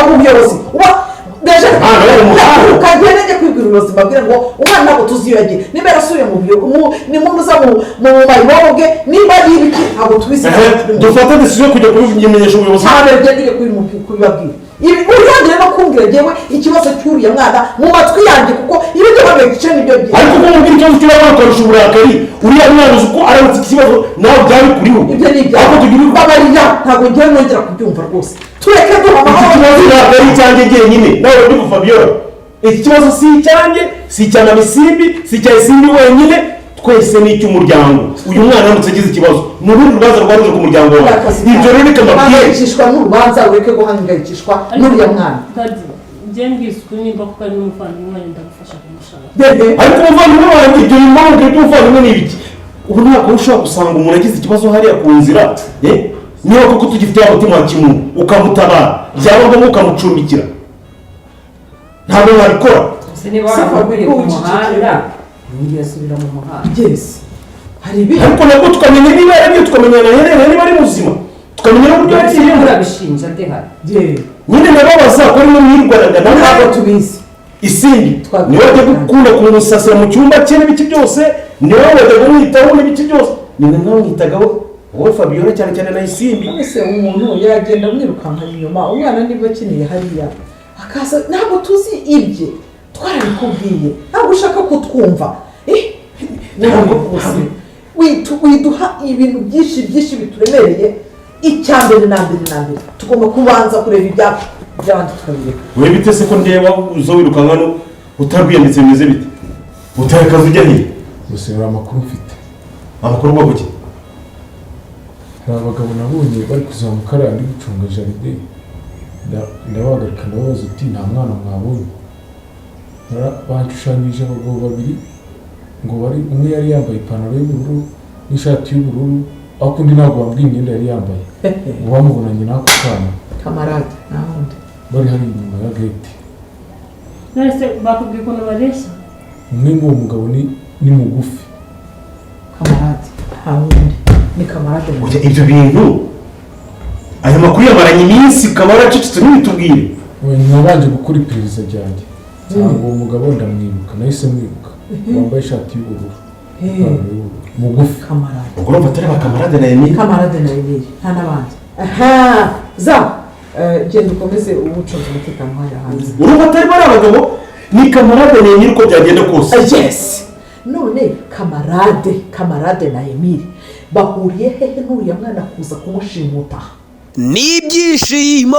Mu buyobozi uba déjà. Umwana we mu muhanda. Ukagenda njya kwibwira ubuyobozi, mbabwira ngo umwana ntabwo tuzi iyo yagiye, niba yarasubiye mu ni mu uza mu mayibobo, niba ari ibiki, ntabwo tubizi. Ehe, dufate décision yo kujya kubimenyesha ubuyobozi. Cyane, ugende ujye kubibabwira. Ibi uzongere no kumbwira njyewe ikibazo cy'uriya mwana mu matwi yanjye, kuko ibi byo guhangayikisha nibyo byiza. Ariko uko mubwira ikibazo cy'uriya mwana ukarusha uburakari uriya mwana, uzi ko aramutse iki kibazo nawe byaba bikuriho? Ibyo ni ibyawe. Ariko tugira Babarira, ntabwo ngiye nongera kubyumva rwose. Tureke duha Iki amahoro. kibazo ntabwo ari icyanjye jyenyine, nawe urabyumva, Fabiola. Iki kibazo si icyanjye, si icya Mama Isimbi, si icya Isimbi wenyine, twese ni icy'umuryango. Uyu mwana aramutse agize ikibazo, ni urundi rubanza rwaba ruje ku muryango wawe. Ibyo rero reka mbabwire. Hangayikishwa n'urubanza, ureke guhangayikishwa n'uriya mwana. Daddy, njye mbwiza ukuri, nimba kuko ari n'umuvandimwe wanjye, ndagufasha kumushaka. Bebe. Ariko umuvandimwe wanjye, ibyo bimpamvu by'umuvandimwe ni ibiki? Ubu ntabwo ushobora gusanga umuntu agize ikibazo hariya ku nzira, eh? Niba koko tugifite wa mutima wa kimuntu, ukamutabara, byaba ngombwa ukamucumbikira. Ntabwo mwabikora. Ese niba waramubwiye ku muhanda, yongeye asubira mu muhanda? Yes, hari ibindi. Ariko nabwo tukamenya niba yaragiye, tukamenya na aherereye, niba ari muzima, tukamenya n'uburyo yagiyemo. Urabishinja dehari. Yewe. Nyine nababaza ko rimwe mwirwanaga nawe. Ntabwo tubizi. Isimbi Twabizi. Niwe wajya gukunda kumusasira mu cyumba cye n'ibiki byose, niwe wajya kumwitaho n'ibiki byose, ni mwe mwamwitagaho, wowe Fabiola cyane cyane na Isimbi. None se umuntu yagenda amwirukankana inyuma? Umwana niba akeneye hariya akaza, ntabwo tuzi ibye. Twarabikubwiye, ntabwo ushaka kutwumva. Eh, ntabwo rwose widuha ibintu byinshi byinshi bituremereye. Icya mbere na mbere na mbere, tugomba kubanza kureba ibyacu, iby'abandi tukabireka. Wowe bite se ko ndeba uza wirukanka hano utarwiyanditse? Bimeze bite? Utaye akazi ujya hehe? Gusa hari amakuru mfite. Amakuru bwoko ki? Hari abagabo nabonye bari kuzamuka hariya, ndi gucunga jardin, ndabahagarika, ndababaza uti: "Nta mwana mwabonye?" Banshushanyije abagabo babiri, ngo bari umwe yari yambaye ipantaro y'ubururu n'ishati y'ubururu, ariko undi ntabwo wambwiye imyenda yari yambaye, ngo bamubonanye n'ako kana. Kamarade, nta wundi. Bari hariya inyuma ya gate. None se bakubwiye ukuntu bareshya? Umwe ngo uwo mugabo ni mugufi. Kamarade, nta wundi, ni kamarade. Oya, ibyo bintu, aya makuru yamaranye iminsi, ukaba waracecetse ntibitubwire. Oya, nabanje gukora iperereza ryanjye, nsanga uwo mugabo ndamwibuka, nahise mwibuka, wambaye ishati y'ubururu, ipantaro y'ubururu, mugufi. Kamarade. Ubwo urumva atari ba Kamarade na Emile? Kamarade na Emile, nta n'abandi. Aha za genda ukomeze ubucunze umutekano hariya hanze. Urumva atari bari abagabo, ni Kamarade na Emile uko byagenda kose. Yes, none Kamarade na Emile bahuriye hehe n'uriya mwana kuza kumushimuta? Ni ibyishimo.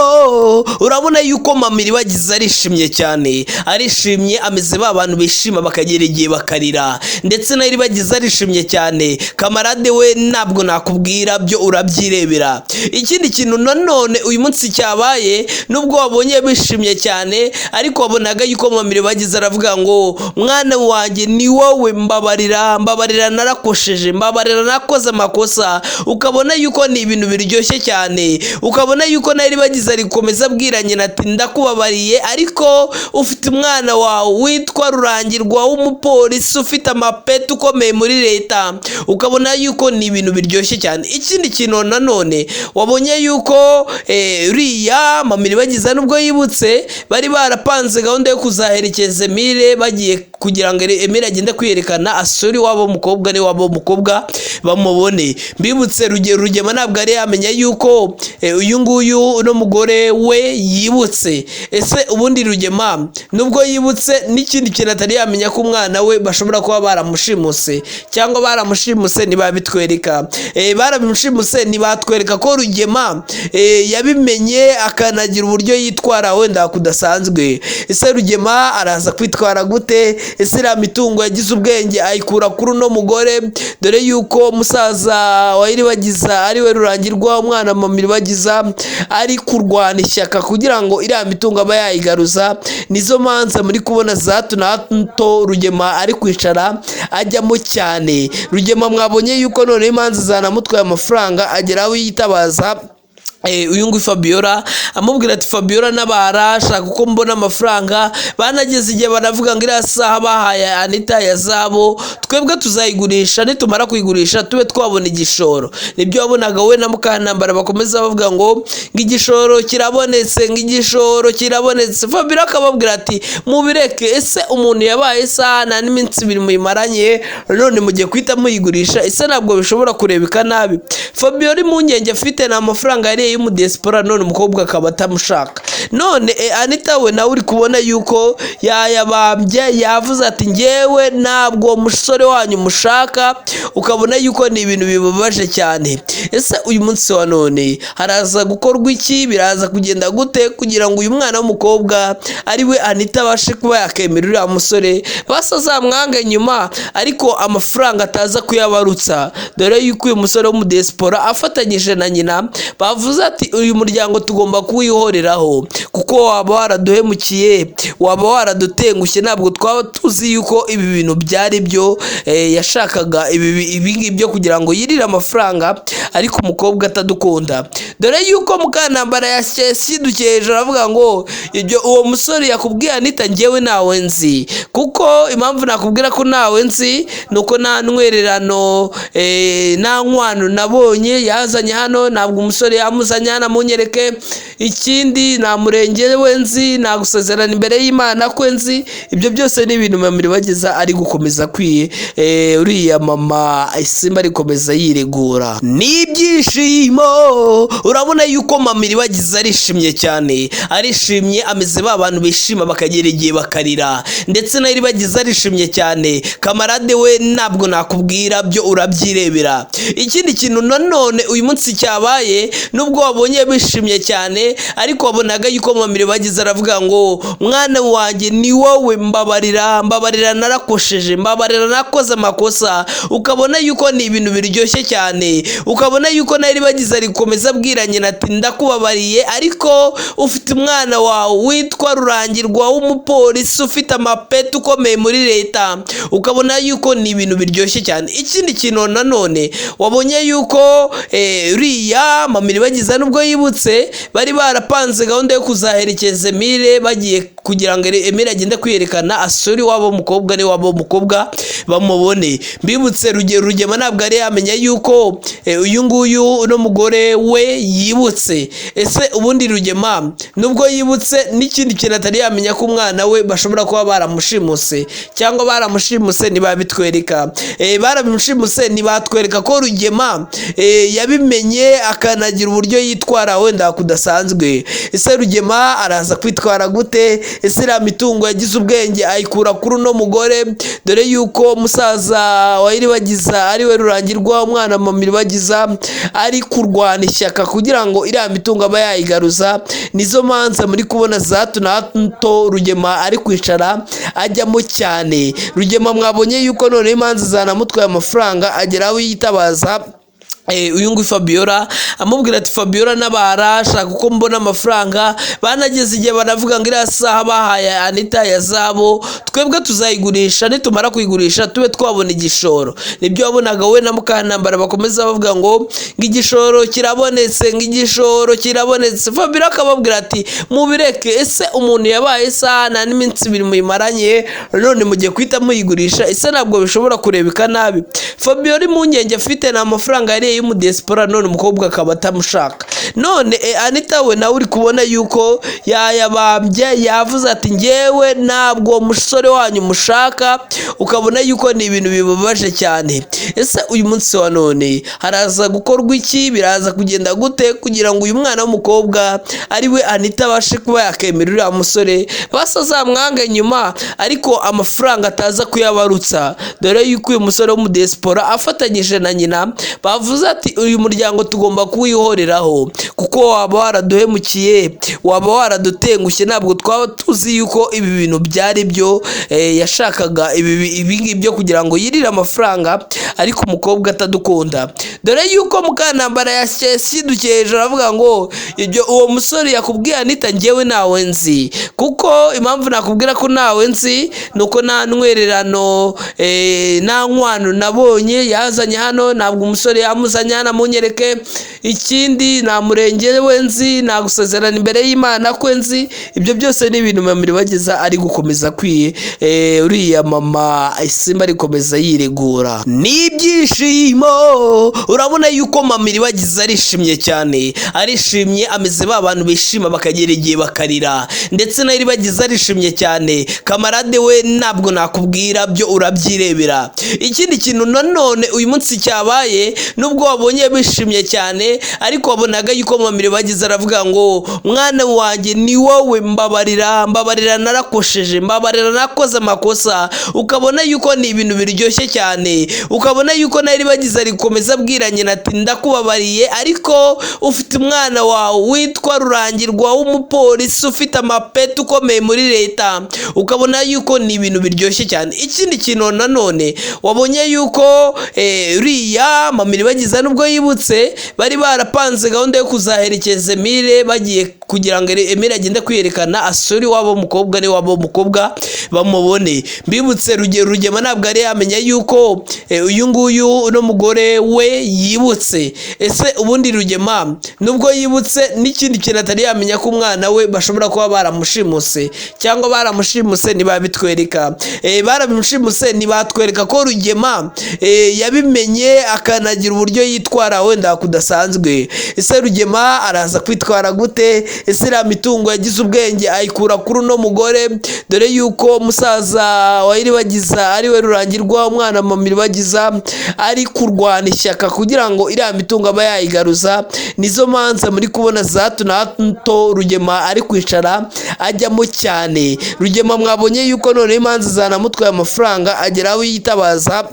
Urabona yuko mama Iribagiza arishimye cyane, arishimye, ameze ba bantu bishima bakagera igihe bakarira. Ndetse na Iribagiza arishimye cyane. Kamarade we ntabwo nakubwira byo, urabyirebera. Ikindi kintu nanone uyu munsi cyabaye, nubwo wabonye bishimye cyane, ariko wabonaga yuko mama Iribagiza aravuga ngo: "Mwana wanjye, ni wowe, mbabarira, mbabarira, narakosheje, mbabarira, nakoze amakosa." Ukabona yuko ni ibintu biryoshye cyane. Ukabona yuko na Iribagiza rikomeza abwira nyina ati: "Ndakubabariye, ariko ufite umwana wawe witwa Rurangirwa w'umupolisi ufite amapeti ukomeye muri leta." Ukabona yuko ni ibintu biryoshye cyane. Ikindi kintu nanone wabonye yuko uriya mama Iribagiza, nubwo yibutse, bari barapanze gahunda yo kuzaherekeza Emile, bagiye kugira ngo Emile agende kwiyerekana, asure iwabo w'umukobwa, n'iwabo w'umukobwa bamubone. Mbibutse, Rugero Rugema ntabwo yari yamenya yuko uyu nguyu uno mugore we yibutse. Ese ubundi Rugema nubwo yibutse, n'ikindi kintu atari yamenya ko umwana we bashobora kuba baramushimuse, cyangwa baramushimuse ntibabitwereka. Baramushimuse ntibatwereka ko Rugema yabimenye, akanagira uburyo yitwara wenda kudasanzwe. Ese Rugema araza kwitwara gute? Ese iriya mitungo yagize ubwenge ayikura kuri uno mugore? Dore yuko musaza wa Iribagiza ari we Rurangirwa, umwana mama Iribagiza ari kurwana ishyaka kugira ngo iriya mitungo aba yayigaruza. Nizo manza muri kubona za hato na hato Rugema ari kwicara ajyamo cyane. Rugema mwabonye yuko noneho imanza zanamutwaye amafaranga, agera aho yitabaza Uyu nguyu Fabiola amubwira ati Fabiola nabara shaka uko mbona amafaranga. Banageze igihe baravuga ngo iriya saha bahaye Anita ya zabo twebwe tuzayigurisha, nitumara kuyigurisha tube twabona igishoro. Nibyo wabonaga we na Mukantambara bakomeza bavuga ngo igishoro kirabonetse, ngo igishoro kirabonetse. Fabiola akababwira ati mubireke, ese umuntu yabaye isaha nta n'iminsi ibiri muyimaranye none mugiye guhita muyigurisha, ese ntabwo bishobora kurebeka nabi? Fabiola impungenge afite ni amafaranga yariye y'umudiyasipora, none umukobwa akaba atamushaka. None Anita we nawe uri kubona yuko yayabambye, yavuze ati ngewe ntabwo uwo musore wanyu mushaka. Ukabona yuko ni ibintu bibabaje cyane. Ese uyu munsi wa none haraza gukorwa iki? Biraza kugenda gute kugira ngo uyu mwana w'umukobwa ari we Anita abashe kuba yakemera uriya musore, basa azamwange nyuma ariko amafaranga ataza kuyabarutsa? Dore yuko uyu musore w'umudiyasipora afatanyije na nyina bavuze ati uyu muryango tugomba kuwihoreraho, kuko waba waraduhemukiye, waba waradutengushye, ntabwo twaba tuzi yuko ibi bintu byari byo. Yashakaga ibi ngibi byo kugira ngo yirire amafaranga ariko umukobwa atadukunda. Dore yuko Mukantambara yashyidukiye hejuru aravuga ngo ibyo uwo musore yakubwiye Anita ngewe ntawe nzi, kuko impamvu nakubwira ko ntawe nzi ni uko nta ntwererano, nta nkwano nabonye yazanye hano, ntabwo umusore yamuzanye hano amunyereke. Ikindi nta murenge we nzi, nta gusezerana imbere y'Imana kwe nzi. Ibyo byose ni ibintu Mama Iribagiza ari gukomeza kwiye, uriya mama Isimbi ari gukomeza yiregura. Ni ibyishimo, urabona yuko Mama Iribagiza arishimye cyane, arishimye ameze ba bantu bishima bakagera igihe bakarira. Ndetse na Iribagiza arishimye cyane, kamarade we ntabwo nakubwira byo urabyirebera. Ikindi kintu nanone uyu munsi cyabaye, nubwo wabonye bishimye cyane, ariko wabonaga yuko Mama Iribagiza aravuga ngo mwana wanjye ni wowe, mbabarira, mbabarira narakosheje, mbabarira nakoze amakosa. Ukabona yuko ni ibintu biryoshye cyane, ukabona yuko na Iribagiza ari gukomeza abwira nyina ati ndakubabariye, ariko ufite umwana wawe witwa Rurangirwa w'umupolisi ufite amapeti ukomeye muri leta. Ukabona yuko ni ibintu biryoshye cyane. Ikindi kintu nanone wabonye yuko uriya Mama Iribagiza nubwo yibutse bari barapanze gahunda yo kuzaherekeza Emile, bagiye kugira ngo Emile agende kwiyerekana asure iwabo w'umukobwa n'iwabo w'umukobwa bamubone. Mbibutse Rugema ntabwo yari yamenya yuko uyu nguyu uno mugore we yibutse. Ese ubundi Rugema nubwo yibutse n'ikindi kintu atari yamenya ko umwana we bashobora kuba baramushimuse, cyangwa baramushimuse ntibabitwereka. Baramushimuse ntibatwereka ko Rugema yabimenye akanagira uburyo yitwara wenda kudasanzwe. Ese Rugema araza kwitwara gute? Ese iriya mitungo yagize ubwenge ayikura kuri uno mugore? Dore yuko musaza wa Iribagiza ari we Rurangirwa, umwana Mama Iribagiza ari kurwana ishyaka kugira ngo iriya mitungo aba yayigaruza. Nizo manza muri kubona za hato na hato Rugema ari kwicara ajyamo cyane. Rugema mwabonye yuko noneho imanza zanamutwaye amafaranga agera aho yitabaza uyu nguyu Fabiola amubwira ati Fabiola nabara shaka uko mbona amafaranga. Banageze igihe baravuga ngo iriya saha bahaye Anita ya zabo twebwe tuzayigurisha, nitumara kuyigurisha tube twabona igishoro. Nibyo wabonaga we na Mukantambara bakomeza bavuga ngo igishoro kirabonetse, ngo igishoro kirabonetse. Fabiola akababwira ati mubireke, ese umuntu yabaye isaha nta n'iminsi ibiri muyimaranye none mugiye guhita muyigurisha, ese ntabwo bishobora kurebeka nabi? Fabiola impungenge afite ni amafaranga yariye y'umudiyasipora, none umukobwa akaba atamushaka. None Anita we nawe uri kubona yuko yayabambye, yavuze ati ngewe ntabwo uwo musore wanyu mushaka. Ukabona yuko ni ibintu bibabaje cyane. Ese uyu munsi wa none haraza gukorwa iki? Biraza kugenda gute kugira ngo uyu mwana w'umukobwa ari we Anita abashe kuba yakemera uriya musore, basa azamwange nyuma ariko amafaranga ataza kuyabarutsa? Dore yuko uyu musore w'umudiyasipora afatanyije na nyina bavuze ati uyu muryango tugomba kuwihoreraho, kuko waba waraduhemukiye, waba waradutengushye, ntabwo twaba tuzi yuko ibi bintu byari byo. Yashakaga ibi ngibi byo kugira ngo yirire amafaranga ariko umukobwa atadukunda. Dore yuko Mukantambara yashyidukiye hejuru aravuga ngo ibyo uwo musore yakubwiye Anita ngewe ntawe nzi, kuko impamvu nakubwira ko ntawe nzi ni uko nta ntwererano, nta nkwano nabonye yazanye hano, ntabwo umusore yamuzanye yamuzanye hano amunyereke. Ikindi, nta murenge we nzi, nta gusezerana imbere y'Imana kwe nzi. Ibyo byose ni ibintu mama Iribagiza ari gukomeza kwiye, uriya mama Isimbi ari gukomeza yiregura. Ni ibyishimo, urabona yuko mama Iribagiza arishimye cyane, arishimye, ameze ba bantu bishima bakagera igihe bakarira. Ndetse na Iribagiza arishimye cyane. Kamarade we ntabwo nakubwira, byo urabyirebera. Ikindi kintu nanone uyu munsi cyabaye, nubwo wabonye bishimye cyane, ariko wabonaga yuko mama Iribagiza aravuga ngo mwana wanjye ni wowe, mbabarira, mbabarira narakosheje, mbabarira nakoze amakosa. Ukabona yuko ni ibintu biryoshye cyane, ukabona yuko na Iribagiza ari gukomeza abwira nyina ati ndakubabariye, ariko ufite umwana wawe witwa Rurangirwa w'umupolisi ufite amapeti ukomeye muri leta. Ukabona yuko ni ibintu biryoshye cyane. Ikindi kintu nanone wabonye yuko uriya mama Iribagiza nubwo yibutse, bari barapanze gahunda yo kuzaherekeza Emile, bagiye kugira ngo Emile agende kwiyerekana asure iwabo w'umukobwa, n'iwabo w'umukobwa bamubone. Mbibutse Rugema ntabwo yari yamenya yuko uyu nguyu uno mugore we yibutse. Ese ubundi Rugema nubwo yibutse, n'ikindi kintu atari yamenya ko umwana we bashobora kuba baramushimuse, cyangwa baramushimuse ntibabitwereka. Baramushimuse ntibatwereka ko Rugema yabimenye akanagira uburyo yitwara wenda kudasanzwe. Ese Rugema araza kwitwara gute? Ese iriya mitungo yagize ubwenge ayikura kuri uno mugore? Dore yuko musaza wa Iribagiza ari we Rurangirwa, umwana mama Iribagiza ari kurwana ishyaka kugira ngo iriya mitungo aba yayigaruza. Nizo manza muri kubona za hato na hato Rugema ari kwicara ajyamo cyane. Rugema mwabonye yuko noneho imanza zanamutwaye amafaranga, agera aho yitabaza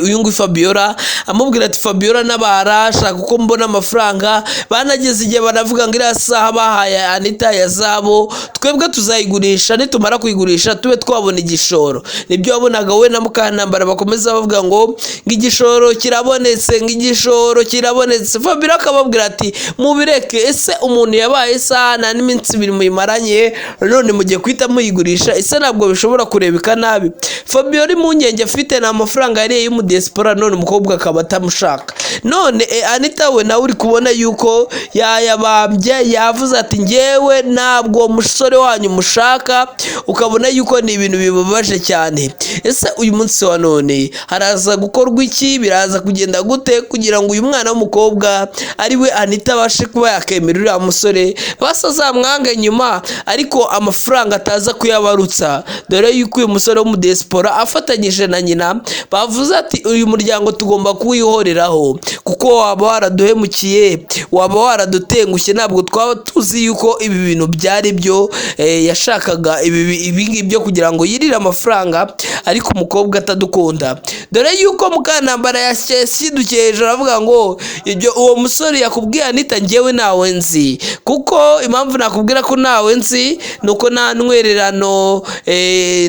uyu nguyu Fabiola, amubwira ati Fabiola nabara shaka uko mbona amafaranga. Banageze igihe baravuga ngo iriya saha bahaye Anita ya zabo twebwe tuzayigurisha, nitumara kuyigurisha tube twabona igishoro. Nibyo wabonaga we na Mukantambara bakomeza bavuga ngo igishoro kirabonetse, ngo igishoro kirabonetse. Fabiola akababwira ati mubireke, ese umuntu yabaye isaha nta n'iminsi ibiri muyimaranye, none mugiye guhita muyigurisha, ese ntabwo bishobora kurebeka nabi? Fabiola impungenge afite ni amafaranga yariye y'umudiyasipora, none umukobwa akaba atamushaka. None Anita we nawe uri kubona yuko yayabambye, yavuze ati njyewe ntabwo uwo musore wanyu mushaka. Ukabona yuko ni ibintu bibabaje cyane. Ese uyu munsi wa none haraza gukorwa iki? Biraza kugenda gute kugira ngo uyu mwana w'umukobwa ari we Anita abashe kuba yakemera uriya musore, basa azamwange nyuma, ariko amafaranga ataza kuyabarutsa? Dore yuko uyu musore w'umudiyasipora afatanyije na nyina bavuze ati uyu muryango tugomba kuwihoreraho, kuko waba waraduhemukiye, waba waradutengushye, ntabwo twaba tuzi yuko ibi bintu byari byo yashakaga ibi ngibyo kugira ngo yirire amafaranga, ariko umukobwa atadukunda. Dore yuko Mukantambara yashyidukiye hejuru avuga ngo ibyo uwo musore yakubwiye Anita njyewe ntawe nzi, kuko impamvu nakubwira ko ntawe nzi ni uko nta ntwererano,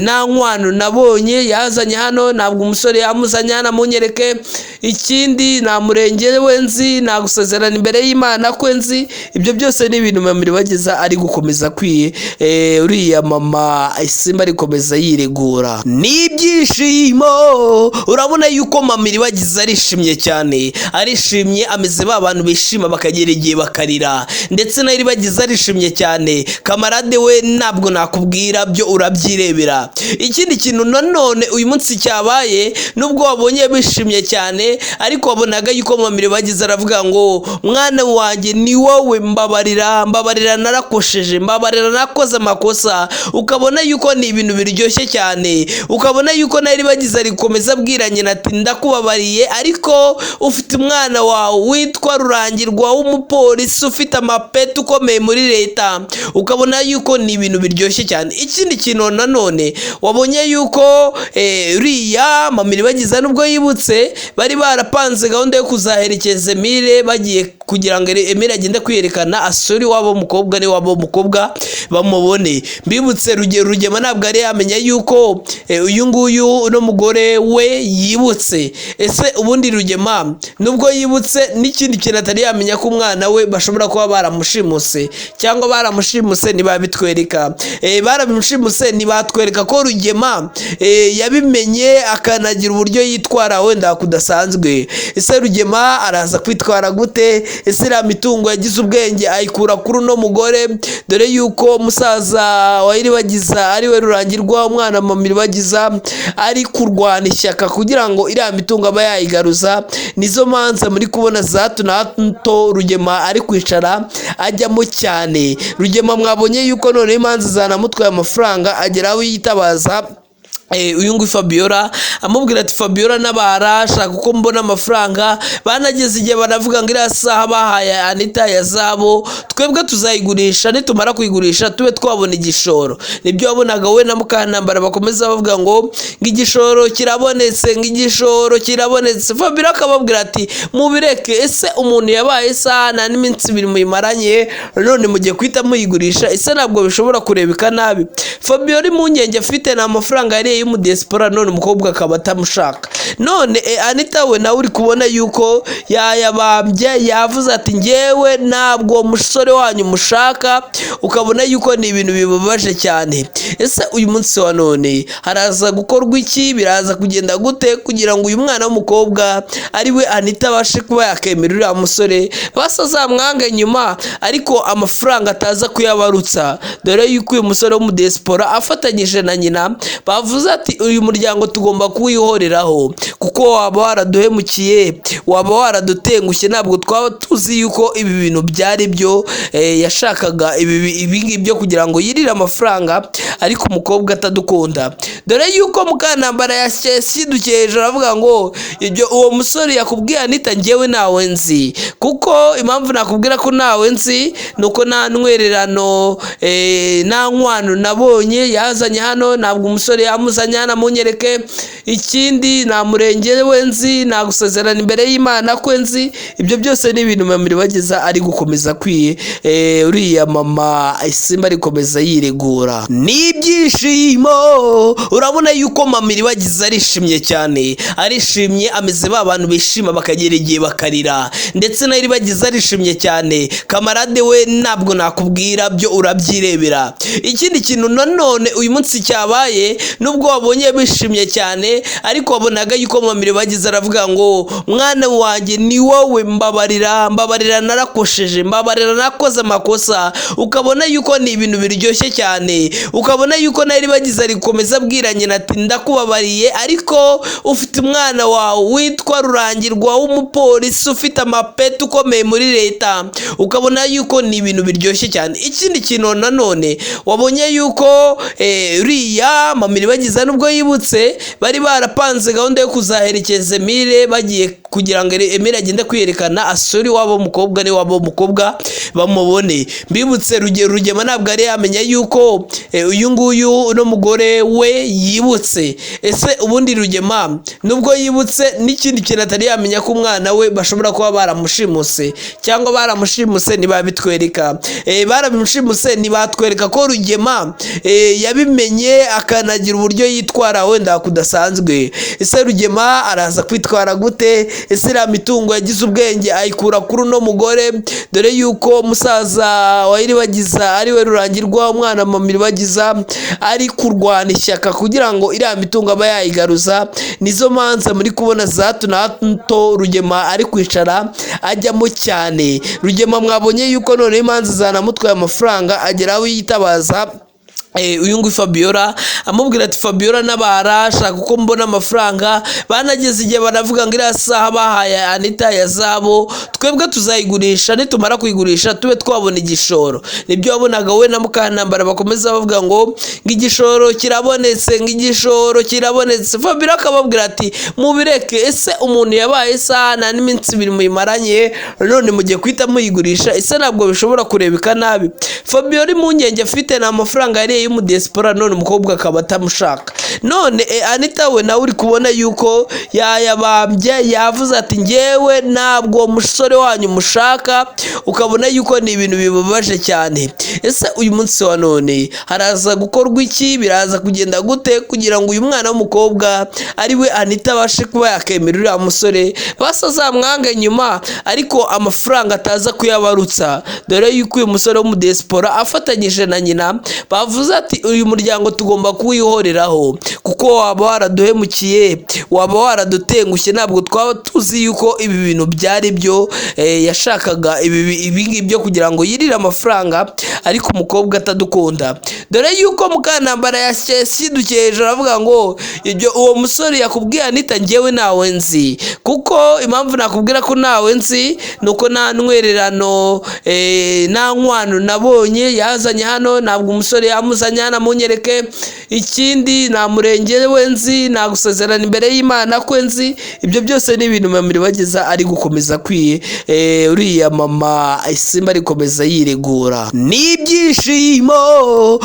nta nkwano nabonye yazanye hano, ntabwo umusore yamuzanye hano amunyereke. Ikindi, nta murenge we nzi, nta gusezerana imbere y'Imana kwe nzi. Ibyo byose ni ibintu mama Iribagiza ari gukomeza kwiye, uriya mama Isimbi ari gukomeza yiregura. Ni ibyishimo, urabona yuko mama Iribagiza arishimye cyane, arishimye, ameze ba bantu bishima bakagera igihe bakarira. Ndetse na Iribagiza arishimye cyane. Kamarade we ntabwo nakubwira, byo urabyirebera. Ikindi kintu nanone uyu munsi cyabaye, nubwo wabonye bishimye cyane, ariko wabonaga yuko mama Iribagiza aravuga ngo mwana wanjye ni wowe, mbabarira, mbabarira narakosheje, mbabarira nakoze amakosa. Ukabona yuko ni ibintu biryoshye cyane, ukabona yuko na Iribagiza ari gukomeza abwira nyina ati ndakubabariye, ariko ufite umwana wawe witwa Rurangirwa w'umupolisi ufite amapeti ukomeye muri leta. Ukabona yuko ni ibintu biryoshye cyane. Ikindi kintu nanone wabonye yuko uriya mama Iribagiza nubwo yibutse, bari barapanze gahunda yo kuzaherekeza Emile, bagiye kugira ngo Emile agende kwiyerekana asure iwabo w'umukobwa, n'iwabo w'umukobwa bamubone. Mbibutse Rugema ntabwo yari yamenya yuko uyu nguyu uno mugore we yibutse. Ese ubundi Rugema nubwo yibutse, n'ikindi kintu atari yamenya ko umwana we bashobora kuba baramushimuse, cyangwa baramushimuse ntibabitwereka. Baramushimuse ntibatwereka ko Rugema yabimenye akanagira uburyo uburyo yitwara wenda kudasanzwe. Ese Rugema araza kwitwara gute? Ese iriya mitungo yagize ubwenge ayikura kuri uno mugore, dore yuko musaza wa Iribagiza ari we Rurangirwa, umwana mama Iribagiza ari kurwana ishyaka kugira ngo iriya mitungo aba yayigaruza. Nizo manza muri kubona za hato na hato Rugema ari kwicara ajyamo cyane. Rugema mwabonye yuko noneho imanza zanamutwaye amafaranga, agera aho yitabaza uyu nguyu Fabiola, amubwira ati Fabiola nabara shaka uko mbona amafaranga. Banageze igihe baravuga ngo iriya saha bahaye Anita ya zabo twebwe tuzayigurisha, nitumara kuyigurisha tube twabona igishoro. Nibyo wabonaga we na Mukantambara bakomeza bavuga ngo igishoro kirabonetse, ngo igishoro kirabonetse. Fabiola akababwira ati mubireke, ese umuntu yabaye isaha nta n'iminsi ibiri muyimaranye none mugiye guhita muyigurisha, ese ntabwo bishobora kurebeka nabi? Fabiola impungenge afite ni amafaranga yariye y'umudiyasipora, none umukobwa akaba atamushaka. None Anita we nawe uri kubona yuko yayabambye, yavuze ati ngewe ntabwo umusore wanyu mushaka. Ukabona yuko ni ibintu bibabaje cyane. Ese uyu munsi wa none haraza gukorwa iki? Biraza kugenda gute kugira ngo uyu mwana w'umukobwa ari we Anita abashe kuba yakemera uriya musore, basi azamwange nyuma ariko amafaranga ataza kuyabarutsa, dore yuko uyu musore w'umudiyasipora afatanyije na nyina bavuze ati uyu muryango tugomba kuwihoreraho, kuko waba waraduhemukiye, waba waradutengushye, ntabwo twaba tuzi yuko ibi bintu byari byo yashakaga ibi ngibi byo kugira ngo yirire amafaranga ariko umukobwa atadukunda. Dore yuko Mukantambara yashyidukiye hejuru aravuga ngo ibyo uwo musore yakubwiye Anita ngewe ntawe nzi, kuko impamvu nakubwira ko ntawe nzi ni uko nta ntwererano nta nkwano nabonye yazanye hano, ntabwo umusore yamuzanye hano amunyereke. Ikindi nta murenge we nzi, nta gusezerana imbere y'Imana kwe nzi. Ibyo byose ni ibintu mama Iribagiza ari gukomeza kwiye uriya mama Isimbi ari gukomeza yiregura. Ni ibyishimo, urabona yuko mama Iribagiza arishimye cyane, arishimye ameze ba bantu bishima bakagera igihe bakarira, ndetse na Iribagiza arishimye cyane. Kamarade we ntabwo nakubwira byo urabyirebera. Ikindi kintu nanone uyu munsi cyabaye, nubwo wabonye bishimye cyane, ariko wabonaga yuko mama Iribagiza aravuga ngo mwana wanjye ni wowe, mbabarira, mbabarira narakosheje, mbabarira nakoze amakosa. Ukabona yuko ni ibintu biryoshye cyane, ukabona yuko na Iribagiza ari gukomeza abwira nyina ati ndakubabariye, ariko ufite umwana wawe witwa Rurangirwa w'umupolisi ufite amapeti ukomeye muri leta. Ukabona yuko ni ibintu biryoshye cyane. Ikindi kintu nanone wabonye yuko uriya mama Iribagiza nubwo yibutse bari barapanze gahunda yo kuzaherekeza Emile, bagiye kugira ngo Emile agende kwiyerekana asure iwabo w'umukobwa n'iwabo w'umukobwa bamubone. Mbibutse Rugema ntabwo yari yamenya yuko uyu nguyu uno mugore we yibutse. Ese ubundi Rugema nubwo yibutse n'ikindi kintu atari yamenya ko umwana we bashobora kuba baramushimuse, cyangwa baramushimuse ntibabitwereka, barabimushimuse ntibatwereka ko Rugema yabimenye akanagira uburyo yitwara wenda kudasanzwe. Ese Rugema araza kwitwara gute? Ese iriya mitungo yagize ubwenge ayikura kuri uno mugore, dore yuko musaza wa Iribagiza ari we Rurangirwa, umwana mama Iribagiza ari kurwana ishyaka kugira ngo iriya mitungo aba yayigaruza. Nizo manza muri kubona za hato na hato Rugema ari kwicara ajyamo cyane. Rugema mwabonye yuko noneho imanza zanamutwaye amafaranga, agera aho yitabaza uyu nguyu Fabiola amubwira ati Fabiola nabara shaka uko mbona amafaranga. Banageze igihe baravuga ngo iriya saha bahaye Anita ya zabo twebwe tuzayigurisha, nitumara kuyigurisha tube twabona igishoro. Nibyo wabonaga we na Mukantambara bakomeza bavuga ngo igishoro kirabonetse, ngo igishoro kirabonetse. Fabiola akababwira ati mubireke, ese umuntu yabaye isaha nta n'iminsi ibiri muyimaranye none mugiye guhita muyigurisha, ese ntabwo bishobora kurebeka nabi? Fabiola impungenge afite ni amafaranga yariye y'umudiyasipora, none umukobwa akaba atamushaka. None Anita we nawe uri kubona yuko yayabambye, yavuze ati ngewe ntabwo umusore wanyu mushaka. Ukabona yuko ni ibintu bibabaje cyane. Ese uyu munsi wa none haraza gukorwa iki? Biraza kugenda gute kugira ngo uyu mwana w'umukobwa ari we Anita abashe kuba yakemera uriya musore, basi azamwange nyuma ariko amafaranga ataza kuyabarutsa, dore yuko uyu musore w'umudiyasipora afatanyije na nyina bavuze ati uyu muryango tugomba kuwihoreraho, Kuko waba waraduhemukiye, waba waradutengushye, ntabwo twaba tuzi yuko ibi bintu byari byo. Yashakaga ibi ngibi byo kugira ngo yirire amafaranga, ariko umukobwa atadukunda. Dore yuko Mukantambara yashyidukiye hejuru aravuga ngo ibyo uwo musore yakubwiye Anita, njyewe ntawe nzi, kuko impamvu nakubwira ko ntawe nzi ni uko nta ntwererano, nta nkwano nabonye yazanye hano. Ntabwo umusore yamuzanye hano amunyereke. Ikindi, nta murenge we nzi, nta gusezerana imbere y'Imana kwe nzi. Ibyo byose ni ibintu Mama Iribagiza ari gukomeza kwiye, uriya mama Isimba ari gukomeza yiregura. Ni ibyishimo,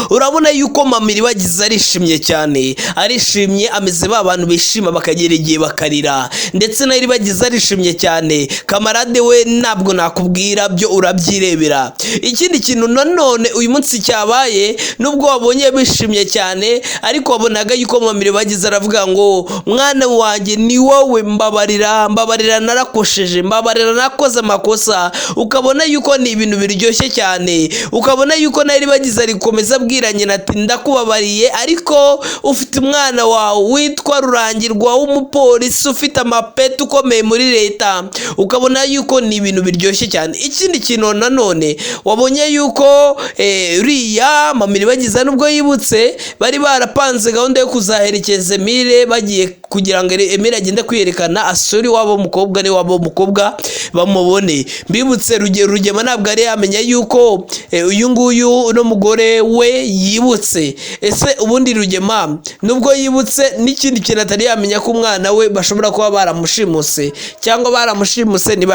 urabona yuko Mama Iribagiza arishimye cyane, arishimye, ameze ba bantu bishima bakagera igihe bakarira. Ndetse na Iribagiza arishimye cyane. Kamarade we ntabwo nakubwira, byo urabyirebera. Ikindi kintu nanone uyu munsi cyabaye, nubwo wabonye bishimye cyane, ariko wabonaga yuko Mama Iribagiza aravuga ngo mwana wanjye ni wowe, mbabarira, mbabarira, narakosheje, mbabarira, nakoze amakosa. Ukabona yuko ni ibintu biryoshye cyane, ukabona yuko na Iribagiza ari gukomeza abwira nyina ati ndakubabariye, ariko ufite umwana wawe witwa Rurangirwa w'umupolisi ufite amapeti ukomeye muri leta. Ukabona yuko ni ibintu biryoshye cyane. Ikindi kintu nanone wabonye yuko uriya Mama Iribagiza nubwo yibutse, bari barapanze gahunda yo kuzaherekeza Emile, bagiye kugira ngo Emile agende kwiyerekana, asure iwabo w'umukobwa, n'iwabo w'umukobwa bamubone. Mbibutse Rugema ntabwo yari yamenya yuko uyu nguyu uno mugore we yibutse. Ese ubundi Rugema nubwo yibutse, n'ikindi kintu atari yamenya ko umwana we bashobora kuba baramushimuse cyangwa baramushimuse niba